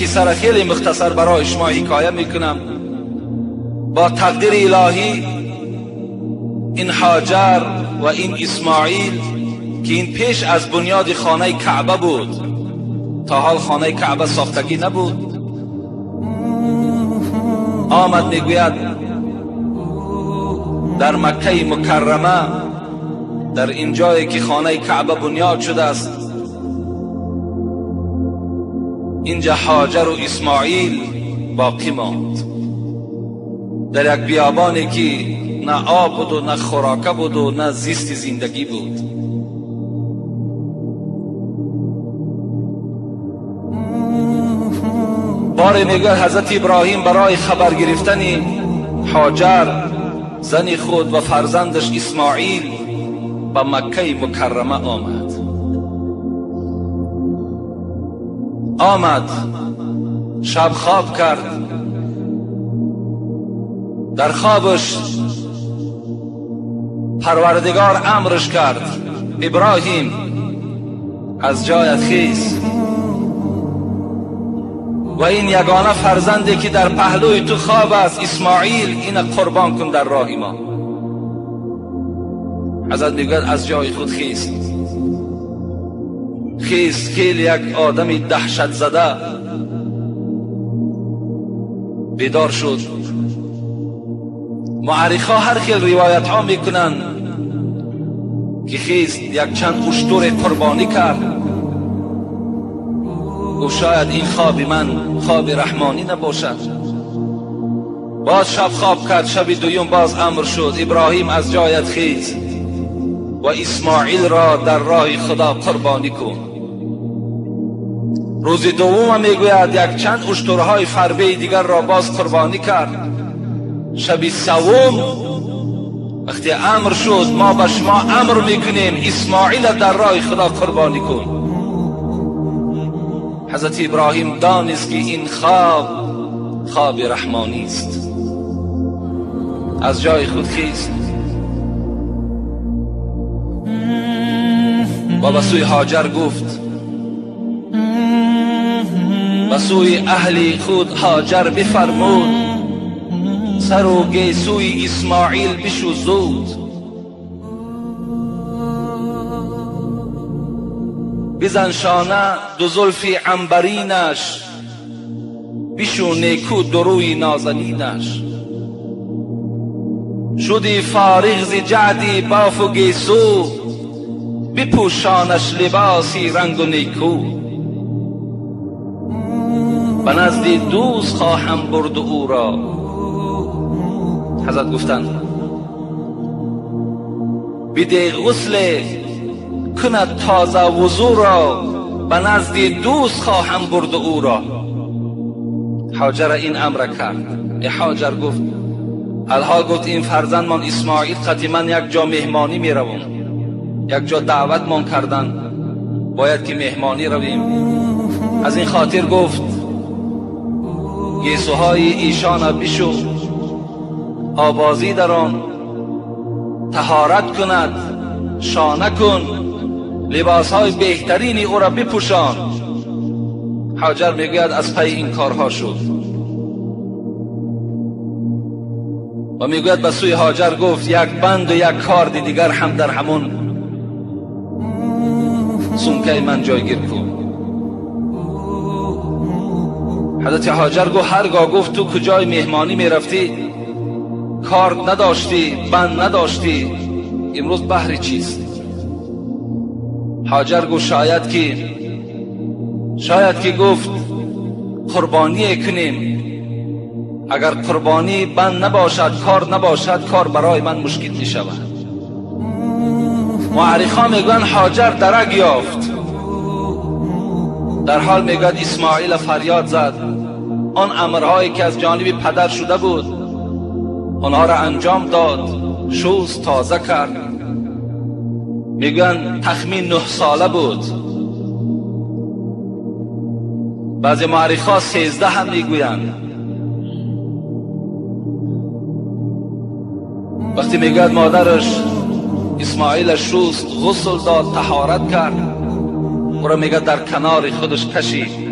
قصه را خیلی مختصر برای شما حکایه میکنم. با تقدیر الهی این هاجر و این اسماعیل که این پیش از بنیاد خانه کعبه بود، تا حال خانه کعبه ساختگی نبود، آمد میگوید در مکه مکرمه، در این جایی که خانه کعبه بنیاد شده است، اینجا هاجر و اسماعیل باقی ماند در یک بیابانی که نه آب بود و نه خوراکه بود و نه زیست زندگی بود. باره میگه حضرت ابراهیم برای خبر گرفتن هاجر زن خود و فرزندش اسماعیل به مکه مکرمه آمد. آمد شب خواب کرد، در خوابش پروردگار امرش کرد ابراهیم از جایت خیز و این یگانه فرزندی که در پهلوی تو خواب است اسماعیل، این قربان کن در راه ما. حضرت میگوید از جای خود خیز خیز، خیلی یک آدمی دهشت زده بیدار شد. معرخا هر خیل روایت ها میکنند که خیز یک چند اشتر قربانی کرد. گفت شاید این خواب من خواب رحمانی نباشد. باز شب خواب کرد، شب دویم باز امر شد ابراهیم از جایت خیز و اسماعیل را در راه خدا قربانی کن. روز دوم میگوید یک چند اشترهای فربه دیگر را باز قربانی کرد. شب سوم وقتی امر شد ما به شما امر میکنیم اسماعیل در راه خدا قربانی کن. حضرت ابراهیم دانست که این خواب خواب رحمانی است. از جای خود خیست و به سوی هاجر گفت، به سوی اهل خود هاجر بفرمود سر و گیسوی اسماعیل بشو زود. بزن شانه دو زلف عنبرینش، بشو نیکو دروی نازنینش. شدی فارغ ز جعدی باف و گیسو، بپوشانش لباسی رنگ و نیکو. به نزد دوست خواهم برد او را. حضرت گفتند بده غسل کند تازه وضو را، به نزد دوست خواهم برد او را. هاجر این امر کرد. هاجر گفت الحال گفت این فرزندمان اسماعیل قطعی من یک جا مهمانی می روم، یک جا دعوتمان کردن، باید که مهمانی رویم. از این خاطر گفت گیسوهای ایشان بشو، آبازی در آن، طهارت کند، شانه کن، لباسهای بهترینی او را بپوشان. هاجر میگوید از پی این کارها شد و میگوید به سوی هاجر گفت یک بند و یک کارد دیگر هم در همون سمکه من جایگیر کن. حضرت هاجر گفت هرگاه گفت تو کجای مهمانی میرفتی کارد نداشتی، بند نداشتی، امروز بهر چیست؟ هاجر گفت شاید که گفت قربانی کنیم، اگر قربانی بند نباشد، کار نباشد، کار برای من مشکل می شود. معرخا میگویند هاجر درک یافت. در حال میگوید اسماعیل فریاد زد، آن امرهایی که از جانب پدر شده بود آنها را انجام داد، شوز تازه کرد. میگویند تخمین 9 ساله بود، بعضی معرخا 13 هم میگویند. وقتی میگوید مادرش اسماعیل شوست، غسل داد، طهارت کرد، او را میگه در کنار خودش کشید.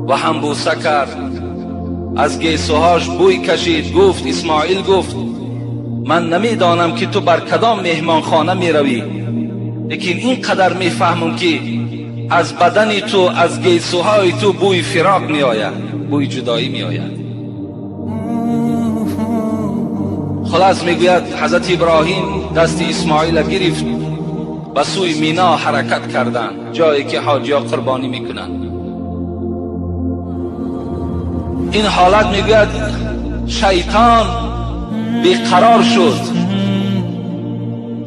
و هم بوسه کرد، از گیسوهاش بوی کشید. گفت اسماعیل، گفت من نمیدانم که تو بر کدام مهمانخانه میروی، لیکن اینقدر میفهمم که از بدن تو، از گیسوهای تو بوی فراق میآید، بوی جدایی میآید. خلاص میگوید حضرت ابراهیم دست اسماعیل گرفت، به سوی مینا حرکت کردند، جایی که حاجیا قربانی میکنند. این حالت میگوید شیطان بیقرار شد.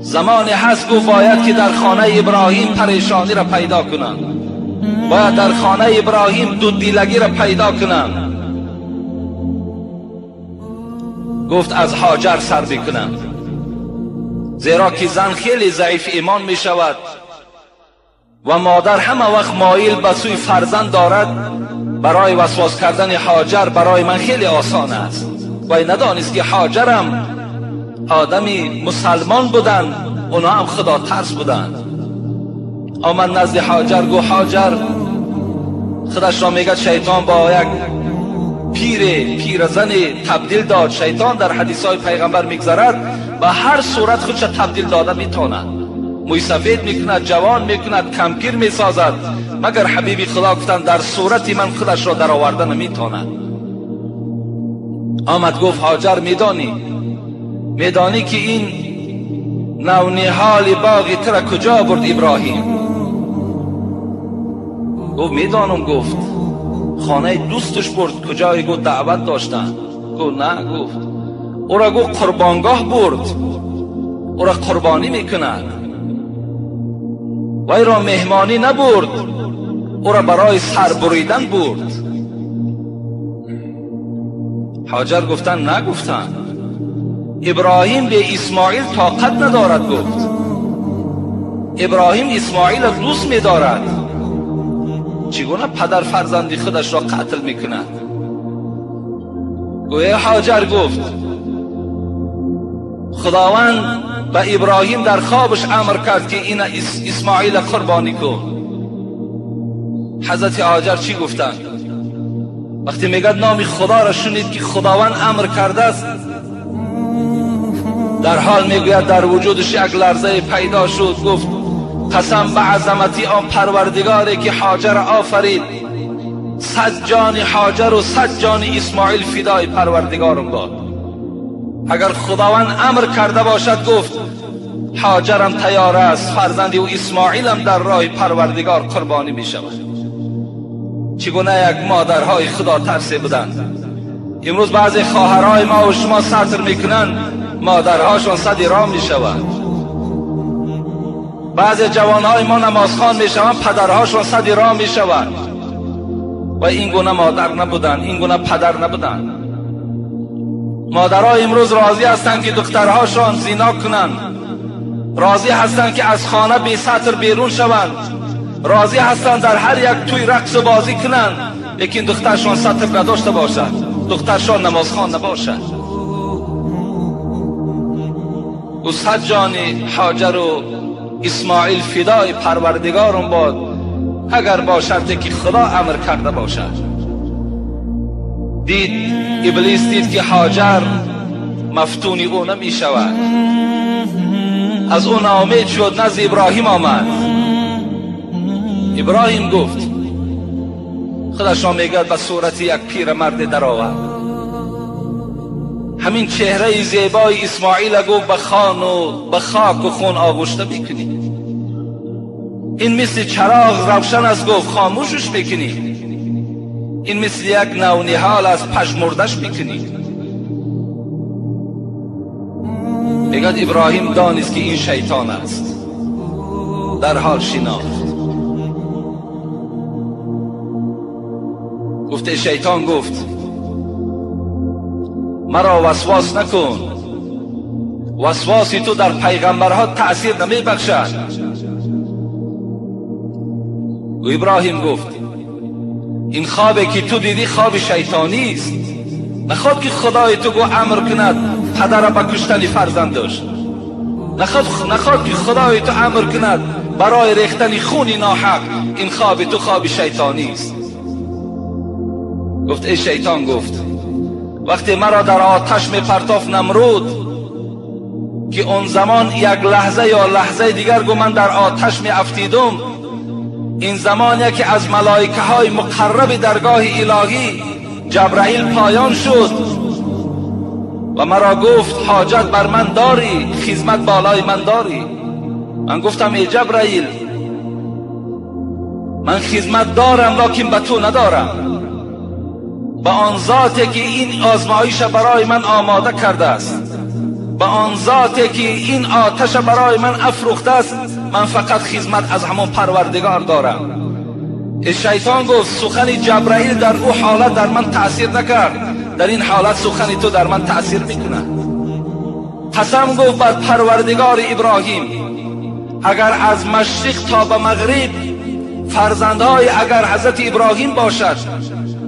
زمانی هست گفت باید که در خانه ابراهیم پریشانی را پیدا کنم، باید در خانه ابراهیم دودیلگی را پیدا کنم. گفت از هاجر سر بکنم، زیرا که زن خیلی ضعیف ایمان می شود و مادر همه وقت مایل به سوی فرزند دارد. برای وسواس کردن هاجر برای من خیلی آسان است. و ندانست که هاجرم آدمی مسلمان بودند، اونا هم خدا ترس بودند. آمد نزد هاجر، گفت هاجر، خودش را میگه شیطان با یک پیرزن تبدیل داد. شیطان در حدیث های پیغمبر میگذرد و هر صورت خودش تبدیل داده میتواند، موی سفید میکند، جوان میکند، کمپیر میسازد، مگر حبیبی خدا گفتند در صورت من خودش را در آورده نمیتواند. آمد گفت هاجر، میدانی که این نونهال باغ تر کجا برد ابراهیم؟ گفت میدانم. گفت خانه دوستش برد، کجای؟ گفت دعوت داشتن. گفت نه. گفت او را گفت قربانگاه برد، او را قربانی میکند. وی را مهمانی نبرد، او را برای سر بریدن برد. هاجر گفتن نگفتن، ابراهیم به اسماعیل طاقت ندارد. گفت ابراهیم اسماعیل را دوست می‌دارد، چگونه پدر فرزندی خودش را قتل میکند؟ گویا هاجر گفت خداوند به ابراهیم در خوابش امر کرد که این اسماعیل قربانی کن. حضرت هاجر چی گفتند؟ وقتی میگد نام خدا را شنید که خداوند امر کرده است، در حال میگوید در وجودش یک لرزه پیدا شد. گفت قسم به عظمتی آن پروردگاری که هاجر آفرید، 100 جان هاجر و 100 جان اسماعیل فدای پروردگارم باد. اگر خداوند امر کرده باشد، گفت هاجرم تیار است، فرزندی و اسماعیلم در راه پروردگار قربانی می شود. چگونه یک مادرهای خدا ترسی بودند. امروز بعضی خواهرهای ما و شما ستر میکنند، مادرهاشون صد رام می شود. بعضی جوانهای ما نمازخوان می شوند، پدرهاشون صد رام می شود. و این گونه مادر نبودند، این گونه پدر نبودند. مادرها امروز راضی هستند که دخترهاشان زینا کنند، راضی هستند که از خانه بی ستر بیرون شوند، راضی هستند در هر یک توی رقص و بازی کنند، لیکن دخترشان ستر نداشته باشد، دخترشان نمازخوان نباشد. او 100 جان هاجر و اسماعیل فدای پروردگارم باد، اگر با شرطی که خدا امر کرده باشد. دید ابلیس، دید که هاجر مفتونی او نمی شود، از او ناامید شد، نزد ابراهیم آمد. ابراهیم گفت، خودش را میگد به صورت یک پیرمرد در آورد، همین چهره زیبای اسماعیل گفت به خان و به خاک و خون آغشته میکنی، این مثل چراغ روشن است، گفت خاموشش میکنی، این مثل یک نونهال از پژمردش میکنی. میگد ابراهیم دانست که این شیطان است، در حال شناخت. گفته شیطان گفت مرا وسواس نکن، وسواسی تو در پیغمبرها تأثیر نمی بخشد. و ابراهیم گفت این خوابی که تو دیدی خواب شیطانی است، نخواد که خدای تو گو امر کند پدر به کشتن فرزندش، نخواد که خدای تو امر کند برای ریختن خون ناحق، این خواب تو خواب شیطانی است. گفت ای شیطان، گفت وقتی مرا در آتش می پرتاف نمرود که اون زمان یک لحظه یا لحظه دیگر گو من در آتش می افتیدم، این زمان یکی از ملائکه های مقرب درگاه الهی جبرائیل پایان شد و مرا گفت حاجت بر من داری، خدمت بالای من داری. من گفتم ای جبرائیل، من خدمت دارم لکن به تو ندارم، به آن ذاتی که این آزمایش برای من آماده کرده است، به آن ذاتی که این آتش برای من افروخته است، من فقط خدمت از همون پروردگار دارم. شیطان گفت سخن جبرائیل در او حالت در من تأثیر نکرد، در این حالت سخن تو در من تأثیر میکنه. قسم گفت بر پروردگار ابراهیم، اگر از مشرق تا به مغرب فرزندهای اگر حضرت ابراهیم باشد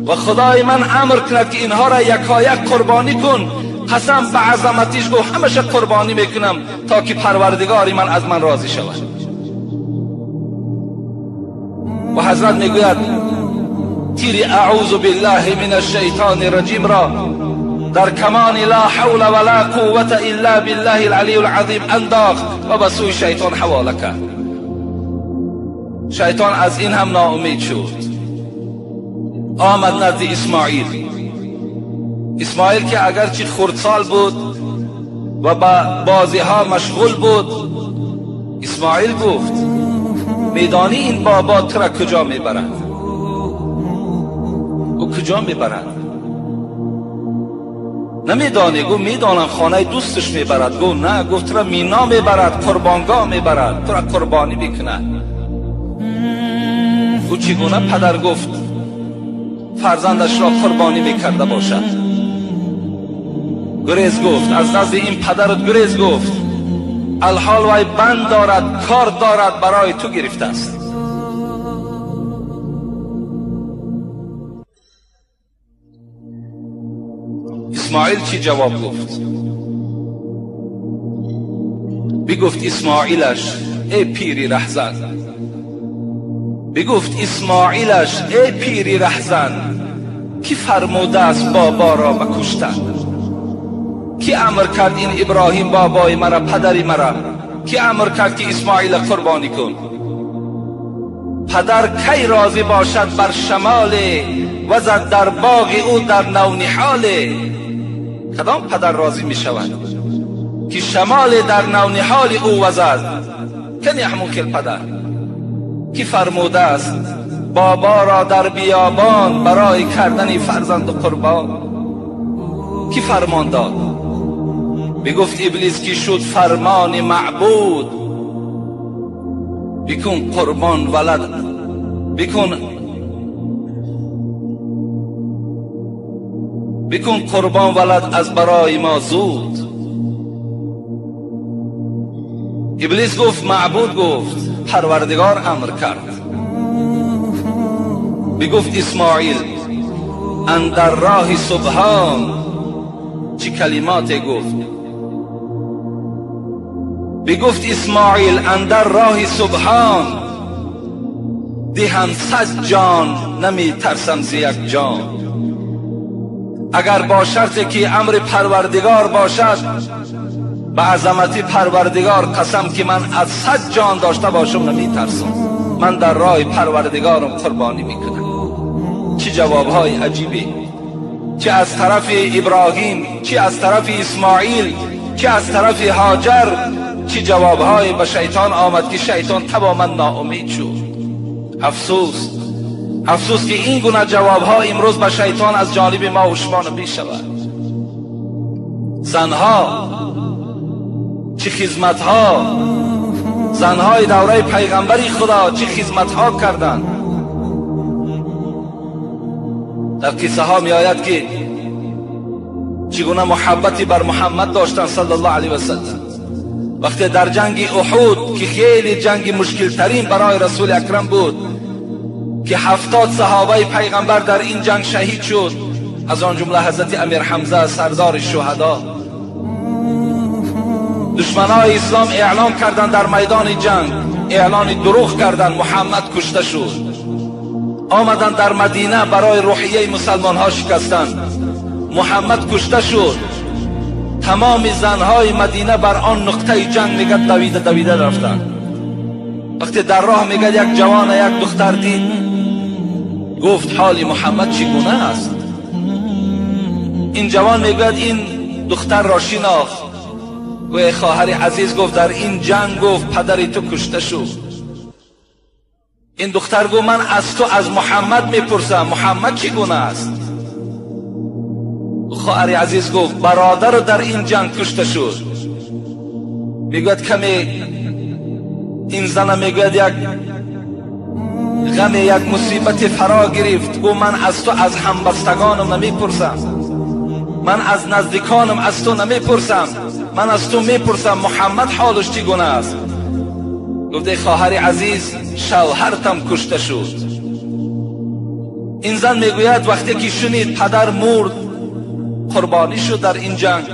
و خدای من امر کند که اینها را یکایک قربانی کن، قسم به عظمتش گفت همشه قربانی میکنم تا که پروردگار من از من راضی شود. و حضرت میگوید تیر اعوذ بالله من الشیطان الرجیم را در کمان لا حول ولا قوة الا بالله العلی العظیم انداخت و به سوی شیطان حواله کرد. شیطان از این هم ناامید شد، آمد نزد اسماعیل. اسماعیل که اگرچه خردسال بود و با بازی ها مشغول بود، اسماعیل گفت میدانی این بابا تو را کجا میبرد؟ او کجا میبرد؟ نمیدانی؟ گفت میدانم، خانه دوستش میبرد. گفت نه، گفت تو را مینا میبرد، قربانگاه میبرد، تو را قربانی میکند. او چگونه پدر گفت فرزندش را قربانی میکرده باشد؟ گریز گفت از نزد این پدرت گریز گفت، الحال وی بند دارد، کار دارد، برای تو گرفته است. اسماعیل چی جواب گفت؟ بگفت اسماعیلش ای پیری رهزن، بگفت اسماعیلش ای پیری رهزن، کی فرموده است بابا را بکشتن؟ کی امر کرد این ابراهیم بابای مرا، پدری مرا؟ کی امر کرد که اسماعیل قربانی کن؟ پدر کی راضی باشد بر شمال وزد در باغ او در نونهال؟ کدام پدر راضی می شود که شمال در نونهال او وزد؟ کنی همون خیل پدر کی فرموده است بابا را در بیابان برای کردن فرزند قربان؟ کی فرمان داد؟ بگفت ابلیس که شد فرمان معبود، بکن قربان ولد، بکن قربان ولد از برای ما زود. ابلیس گفت معبود گفت پروردگار امر کرد. بگفت اسماعیل اندر راه سبحان، چه کلمات گفت؟ بگفت اسماعیل اندر راه سبحان، دهم 100 جان نمی ترسم ز یک جان. اگر با شرط که امر پروردگار باشد، به عظمت پروردگار قسم که من از 100 جان داشته باشم نمی ترسم، من در راه پروردگارم قربانی میکنم. چه جوابهای عجیبی، چه از طرف ابراهیم، چه از طرف اسماعیل، چه از طرف هاجر، چه جوابهای به شیطان آمد که شیطان تماما ناامید شد. افسوس، افسوس که این گونه جوابها امروز به شیطان از جانب ما و شما نمی شود. زنها چه خدمتها، زنهای دوره پیغمبری خدا چه خدمتها کردند. در قصه ها می آید که چگونه محبتی بر محمد داشتند صلی الله علیه و سلم. وقتی در جنگ احد که خیلی جنگ مشکل ترین برای رسول اکرم بود که 70 صحابه پیغمبر در این جنگ شهید شد، از آن جمله حضرت امیر حمزه سردار شهدا. دشمنای اسلام اعلان کردند در میدان جنگ، اعلان دروغ کردند، محمد کشته شد. آمدن در مدینه برای روحیه مسلمان ها شکستند. محمد کشته شد، تمام زنهای مدینه بر آن نقطه جنگ میگه دویده دویده رفتند. وقتی در راه میگه یک جوان یک دختر دید، گفت حال محمد چگونه است؟ این جوان میگوید این دختر را شناخت. گوی خواهر عزیز، گفت در این جنگ گفت پدر تو کشته شد. این دختر گفت من از تو از محمد میپرسم، محمد چگونه است؟ خواهر عزیز گفت برادر در این جنگ کشته شد. میگوید کمی این زن میگوید یک غم یک مصیبت فرا گرفت. گفت من از تو از همبستگانم نمیپرسم، من از نزدیکانم از تو نمیپرسم، من از تو میپرسم محمد حالش چگونه است؟ گفت ای خواهر عزیز شوهرتم کشته شد. این زن میگوید وقتی که شنید پدر مرد، قربانی شد در این جنگ،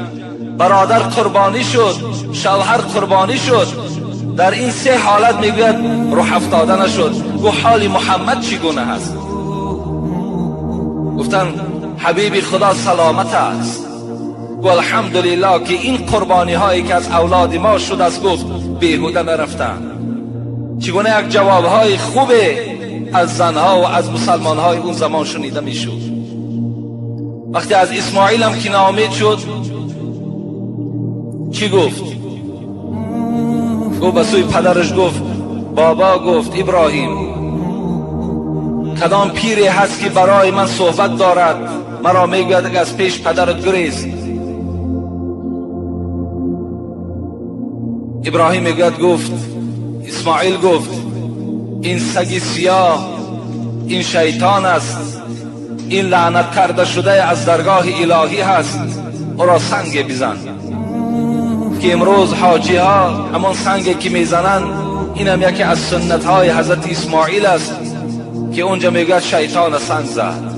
برادر قربانی شد، شوهر قربانی شد، در این سه حالت میگوید روح افتاده نشد. گفت حال محمد چگونه است؟ گفتن حبیبی خدا سلامت است. گفت الحمدلله که این قربانی هایی که از اولاد ما شد است، گفت بیهوده نرفتن. چگونه یک جواب های خوب از زنها و از مسلمان های اون زمان شنیده میشد. وقتی از اسماعیل هم که ناامید شد چی گفت؟ گفت به سوی پدرش گفت بابا، گفت ابراهیم کدام پیری هست که برای من صحبت دارد، مرا میگوید از پیش پدرت گریز. ابراهیم میگوید گفت اسماعیل گفت این سگ سیاه، این شیطان است، این لعنت کرده شده از درگاه الهی هست، او را سنگ بزن. که امروز حاجی ها همان سنگی که میزنند، این هم یکی از سنت های حضرت اسماعیل است که اونجا میگوید شیطان سنگ زد.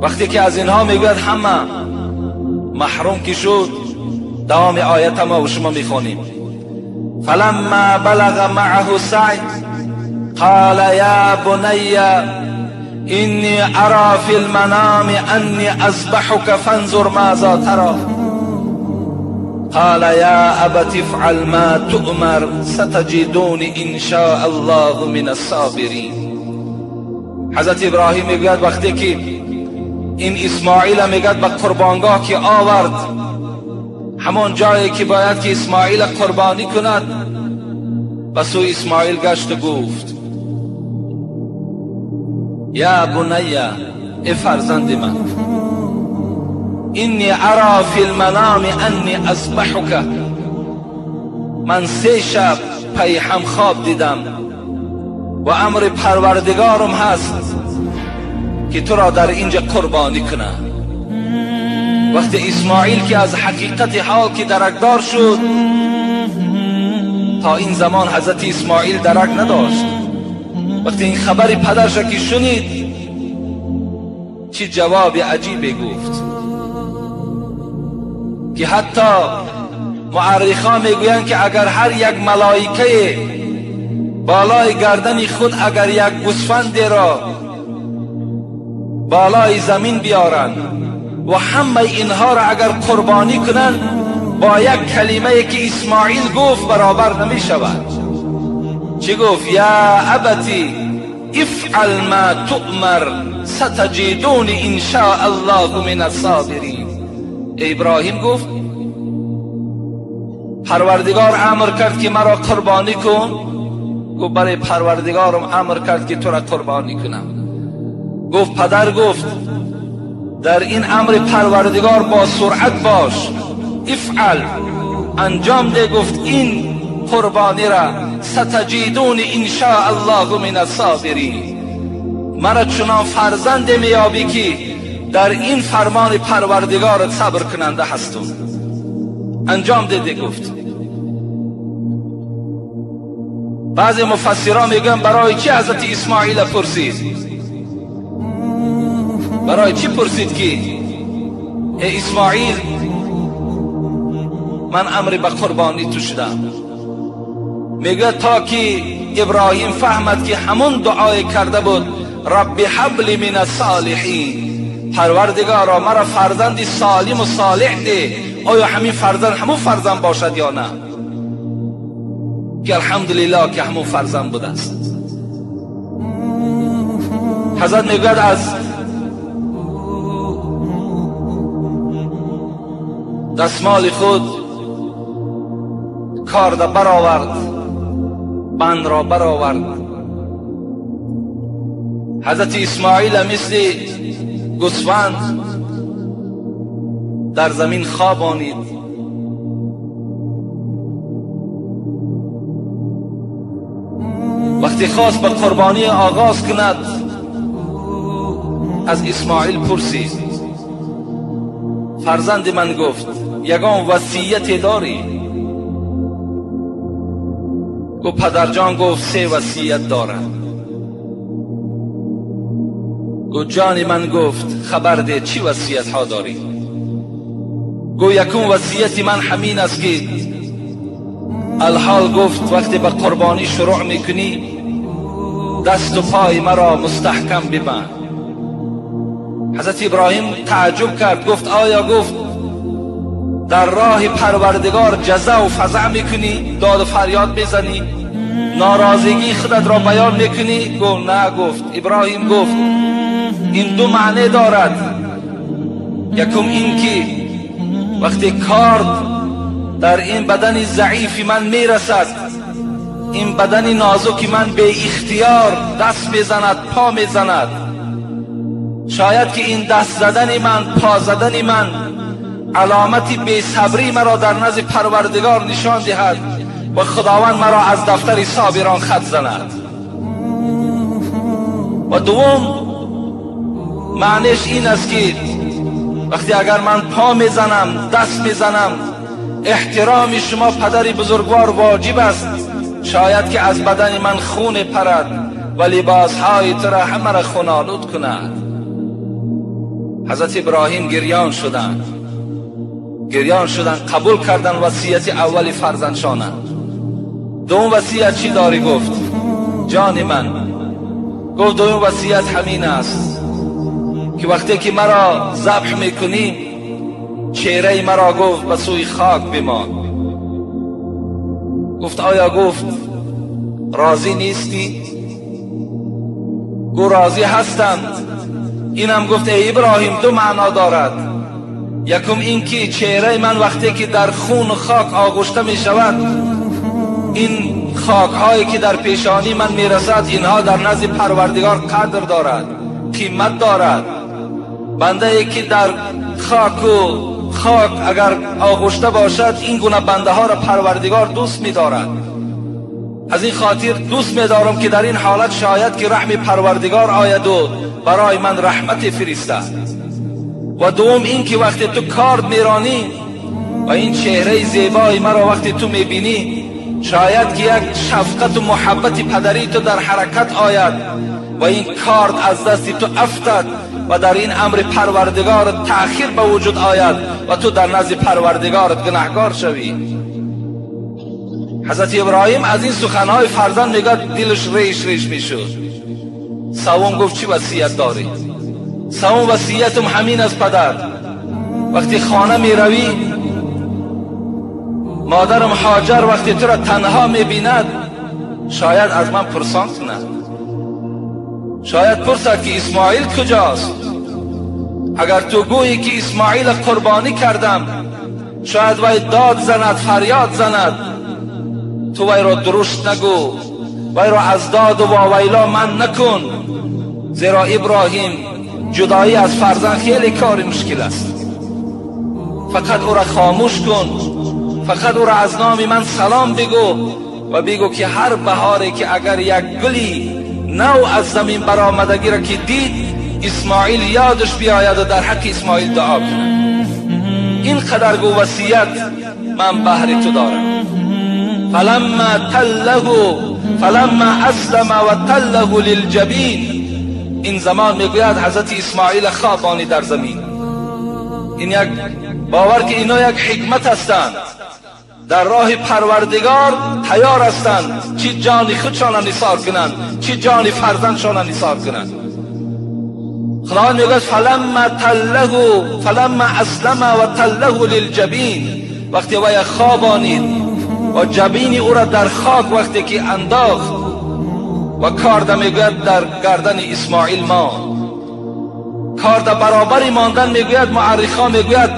وقتی که از اینها میگوید همه محروم که شد، دوام آیت ما و شما میخوانیم. فلما بلغ معه سعی قال یا بنی اینی ارى فی المنام انی اذبحک فانظر ماذا ترى قال یا ابت افعل ما تؤمر ستجدونی ان شاء الله من الصابرین. حضرت ابراهیم میگوید وقتی که این اسماعیل میگوید به قربانگاه که آورد، همان جایی که باید که اسماعیل قربانی کند، به سوی اسماعیل گشت و گفت یا بنی، ای فرزند من، اینی ارى فی المنام انی اذبحک، من 3 شب پی هم خواب دیدم و امر پروردگارم هست که تو را در اینجا قربانی کنم. وقتی اسماعیل که از حقیقت حال که درکدار شد، تا این زمان حضرت اسماعیل درک نداشت، وقتی این خبر پدرش که شنید چه جواب عجیبی گفت که حتی معرخان میگویند که اگر هر یک ملائکه بالای گردن خود اگر یک گوسفند را بالای زمین بیارند و همه اینها را اگر قربانی کنند، با یک کلمه که اسماعیل گفت برابر نمی شود. چی گفت؟ یا ابتی افعل ما تؤمر ستجدونی ان شاء الله من الصابرین. ابراهیم گفت پروردگار امر کرد که مرا قربانی کن. گفت برای پروردگارم امر کرد که تو را قربانی کنم. گفت پدر گفت در این امر پروردگار با سرعت باش، افعل، انجام ده. گفت این قربانی را ستجدون ان شاء الله من الصابرین، مرا چنان فرزند میابی که در این فرمان پروردگارت صبر کننده هستم. انجام ده. گفت بعضی مفسران میگن برای چی حضرت اسماعیل پرسید؟ برای چی پرسید که ای اسماعیل من امر به قربانی تو شدم؟ میگه تا که ابراهیم فهمد که همون دعای کرده بود رب هب لی من الصالحین، پروردگارا مرا فرزندی سالم و صالح ده. آیا همین فرزند همون فرزند باشد یا نه؟ که الحمدلله که همون فرزند بوده است. حضرت میگوید از دستمال خود کارد برآورد، بند را برآورد. حضرت اسماعیل مثل گوسفند در زمین خوابانید. وقتی خواست به قربانی آغاز کند، از اسماعیل پرسید، فرزند من، گفت یگان وصیت داری؟ گفت پدرجان، گفت 3 وصیت دارم. گفت جان من، گفت خبر ده چی وصیت ها داری؟ گفت یکم وصیت من همین است که الحال، گفت وقتی به قربانی شروع میکنی دست و پای مرا مستحکم ببند. حضرت ابراهیم تعجب کرد، گفت آیا، گفت در راه پروردگار جزع و فزع میکنی، داد و فریاد میزنی، ناراضگی خودت را بیان میکنی؟ گفت نه. گفت ابراهیم، گفت این 2 معنی دارد. یکم این که وقتی کارد در این بدن ضعیف من میرسد، این بدن نازک من به اختیار دست میزند، پا میزند، شاید که این دست زدن من، پا زدن من علامت بی‌صبری مرا در نزد پروردگار نشان دهد و خداوند مرا از دفتر صابران خط زند. و دوم معنیش این است که وقتی اگر من پا میزنم، دست میزنم، احترام شما پدر بزرگوار واجب است. شاید که از بدن من خون پرد و لباسهای تو را همه را خون آلود کند. حضرت ابراهیم گریان شدند، گریان شدند، قبول کردند وصیت اول فرزندشانه. دوم وصیت چی داری؟ گفت جان من، گفت دوم وصیت همین است که وقتی که مرا ذبح میکنی چهره مرا، گفت به سوی خاک بمان. گفت آیا، گفت راضی نیستی؟ گفت راضی هستم. اینم گفت ای ابراهیم 2 معنا دارد. یکم این که چهره من وقتی که در خون و خاک آغشته می شود، این خاک هایی که در پیشانی من می رسد، اینها در نزد پروردگار قدر دارد، قیمت دارد. بنده ای که در خاک و خاک اگر آغشته باشد، این گونه بنده ها را پروردگار دوست می دارد. از این خاطر دوست می دارم که در این حالت شاید که رحم پروردگار آید و برای من رحمت فرستد. و دوم این که وقتی تو کارد میرانی و این چهره زیبای مرا وقتی تو میبینی، شاید که یک شفقت و محبت پدری تو در حرکت آید و این کارد از دست تو افتد و در این امر پروردگار تأخیر به وجود آید و تو در نزد پروردگارت گناهکار شوی. حضرت ابراهیم از این سخنهای فرزند میگه دلش ریش ریش میشد. سوم گفت چی وصیت داری؟ سوم وصیتم همین از پدر، وقتی خانه میروی مادرم هاجر وقتی تو را تنها میبیند شاید از من پرسان کند، شاید پرسد که اسماعیل کجاست. اگر تو گویی که اسماعیل قربانی کردم، شاید وی داد زند، فریاد زند. تو وی را درشت نگو، وی را از داد و واویلا من نکن، زیرا ابراهیم جدایی از فرزند خیلی کار مشکل است. فقط او را خاموش کن، فقط او را از نام من سلام بگو و بگو که هر بهاری که اگر یک گلی نو از زمین برآمدگی را که دید، اسماعیل یادش بیاید و در حق اسماعیل دعا کند. این قدر گو وصیت من بهر تو دارم. فلما تله فلما اسلم و تله للجبین. این زمان میگوید حضرت اسماعیل خوابانی در زمین. این یک باور که اینا یک حکمت هستند، در راه پروردگار تیار هستند، چی جان خودشان نثار کنند، چی جان فرزندشان نثار کنند. خداوند میگه فلما تله فلما اسلم و تله للجبین، وقتی وی خوابانید و جبین او را در خاک وقتی که انداخت و کارده میگوید در گردن اسماعیل ماند. کارده برابری ماندن میگوید معرخا میگوید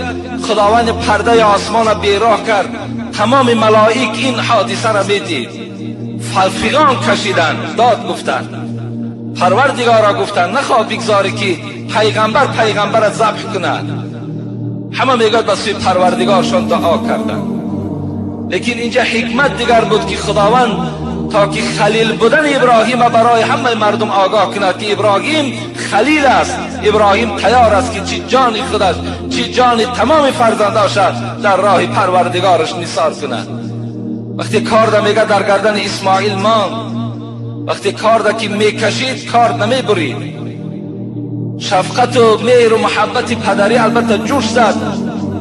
خداوند پرده آسمان را بیراه کرد، تمام ملائک این حادثه را میدید، فغان کشیدند، داد گفتند، پروردگارا گفتند نخواه بگذاری که پیغمبر پیغمبر را ذبح کند. همه میگوید به سوی پروردگارشان دعا کردند. لیکن اینجا حکمت دیگر بود که خداوند تا که خلیل بودن ابراهیم برای همه مردم آگاه کند که ابراهیم خلیل است، ابراهیم تیار است که چی جان خودش چی جان تمام فرزنداش در راه پروردگارش نثار کند. وقتی کارده میگه در گردن اسماعیل ماند، وقتی کارده که میکشید کارد نمیبرید. شفقت و مهر و محبت پدری البته جوش زد.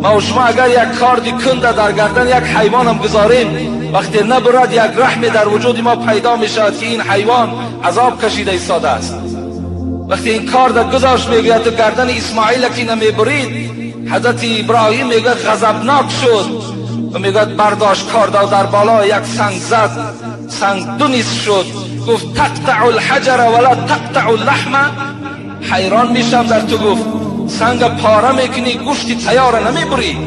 ما و شما اگر یک کاردی کنده در گردن یک حیوان هم گذاریم، وقتی نبرد یک رحم در وجود ما پیدا می شود که این حیوان عذاب کشیده ایستاده است. وقتی این کارد گذاشت میگوید تو گردن اسماعیل که نمیبرید، حضرت ابراهیم میگوید غضبناک شد و میگوید برداشت کارد در بالا یک سنگ زد، سنگ دو نصف شد. گفت تقطع الحجر ولا تقطع اللحم. حیران میشم در تو، گفت سنگ پاره میکنی گوشتی تیار نمیبری.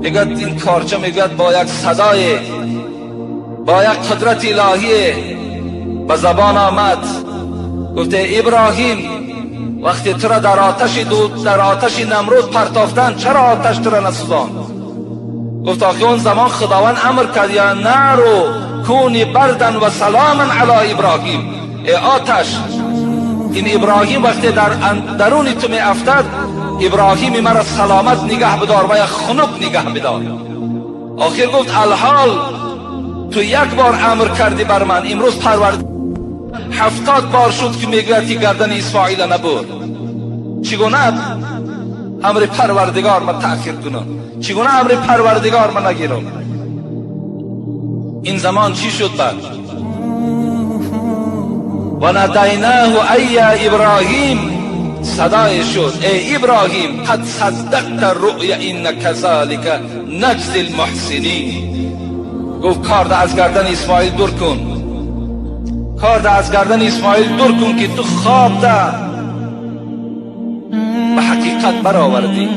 میگوید این کارچه میگوید با یک صدای با یک قدرت الهی به زبان آمد، گفته ابراهیم وقتی تو را در آتش دود در آتش نمرود پرتافتن چرا آتش تو را نسوزاند؟ گفت آخه اون زمان خداوند امر کرد یا نار کونی بردن و سلاما علی ابراهیم. ای آتش، این ابراهیم وقتی در درون تو می افتد، ابراهیم مرا سلامت نگه بدار و یا خنک نگه بدار. آخر گفت الحال تو یک بار امر کردی بر من، امروز پرورد 70 بار شد که میگوید که گردن اسماعیل نبود. چگونه امر پروردگار من تأخیر کنم؟ چگونه امر پروردگار من نگیرم؟ این زمان چی شد بعد؟ و ندیناه ای ابراهیم، صدای شد ای ابراهیم قد صدقت الرؤیا ان كذلك نجزی المحسنین. گفت کارد از گردن اسماعیل دور کن، کارد از گردن اسماعیل دور کن که تو خواب ده به حقیقت برآوردی.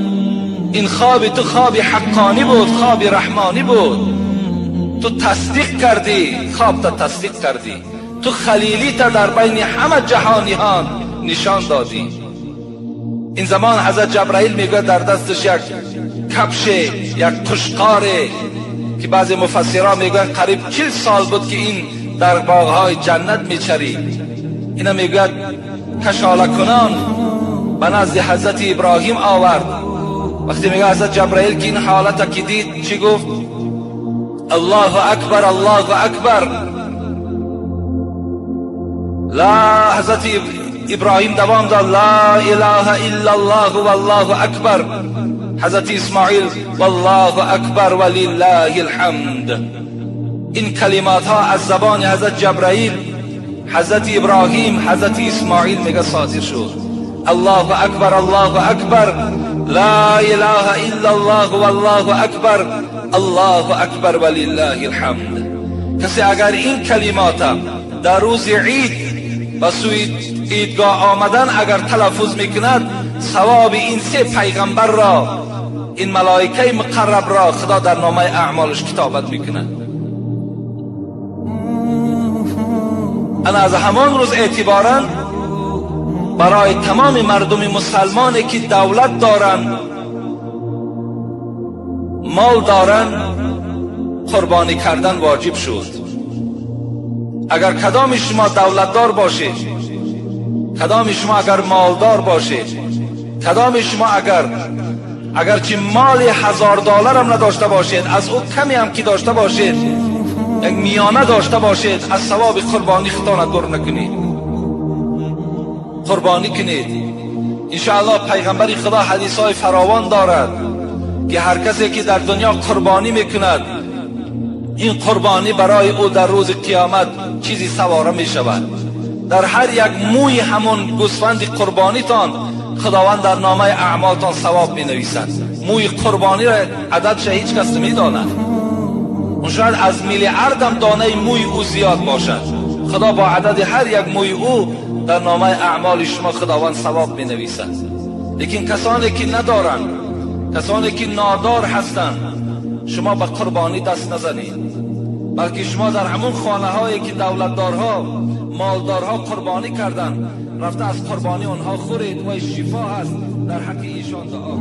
این خواب تو خواب حقانی بود، خواب رحمانی بود. تو تصدیق کردی، خواب تا تصدیق کردی، تو خلیلی تا در بین همه جهانیان نشان دادی. این زمان حضرت جبرائیل میگه در دستش یک کفش، یک قشقاره که بعضی مفسرها میگن قریب 40 سال بود که این در باغهای جنت میچرید. اینا میگوید کشاله کنان به نزد حضرت ابراهیم آورد. وقتی میگه حضرت جبرائیل که این حالت که دید چی گفت؟ الله اکبر الله اکبر. لا، حضرت ابراهیم دوام داد لا اله الا الله والله اکبر. حضرت اسماعیل والله اکبر ولله الحمد. این کلمات ها از زبان حضرت جبرائیل، حضرت ابراهیم، حضرت اسماعیل میگه صادر شد. الله اکبر الله اکبر لا اله الا الله والله اکبر الله اکبر ولله الحمد. کسی اگر این کلمات در روز عید به سوی عیدگاه آمدن اگر تلفظ میکند، ثواب این سه پیغمبر را، این ملائکه مقرب را خدا در نامه اعمالش کتابت میکند. انا از همان روز اعتبارا برای تمام مردم مسلمانی که دولت دارند، مال دارند، قربانی کردن واجب شد. اگر کدام شما دولتدار باشید، کدام شما اگر مالدار باشید، کدام شما اگر چی مال $1000 هم نداشته باشید، از او کمی هم که داشته باشید، یک میانه داشته باشید، از ثواب قربانی خودتان دور نکنید، قربانی کنید. انشاءالله پیغمبر خدا حدیث های فراوان دارد که هر کسی که در دنیا قربانی میکند، این قربانی برای او در روز قیامت چیزی سواره می شود. Дар ҳар як мӯи ҳамон гӯсфанди қурбонитон Худованд дар номаи аъмолтон савоб менависад. Мӯи қурбониро ададша ҳеҷ кас намедонад. Он шояд аз миллиардам донаи мӯи ӯ зиёд бошад. Худо бо адади ҳар як мӯи ӯ дар номаи аъмоли шумо Худованд савоб менависад. Лекин касоне ки надоранд, касоне ки нодор ҳастанд, шумо ба қурбонӣ даст назанед, балки шумо дар ҳамон хонаҳое ки давлатдорҳо, молдорҳо қурбонӣ карданд, рафта аз қурбонии онҳо хӯред. Вай шифо ҳаст, дар ҳаққи эшон дуо.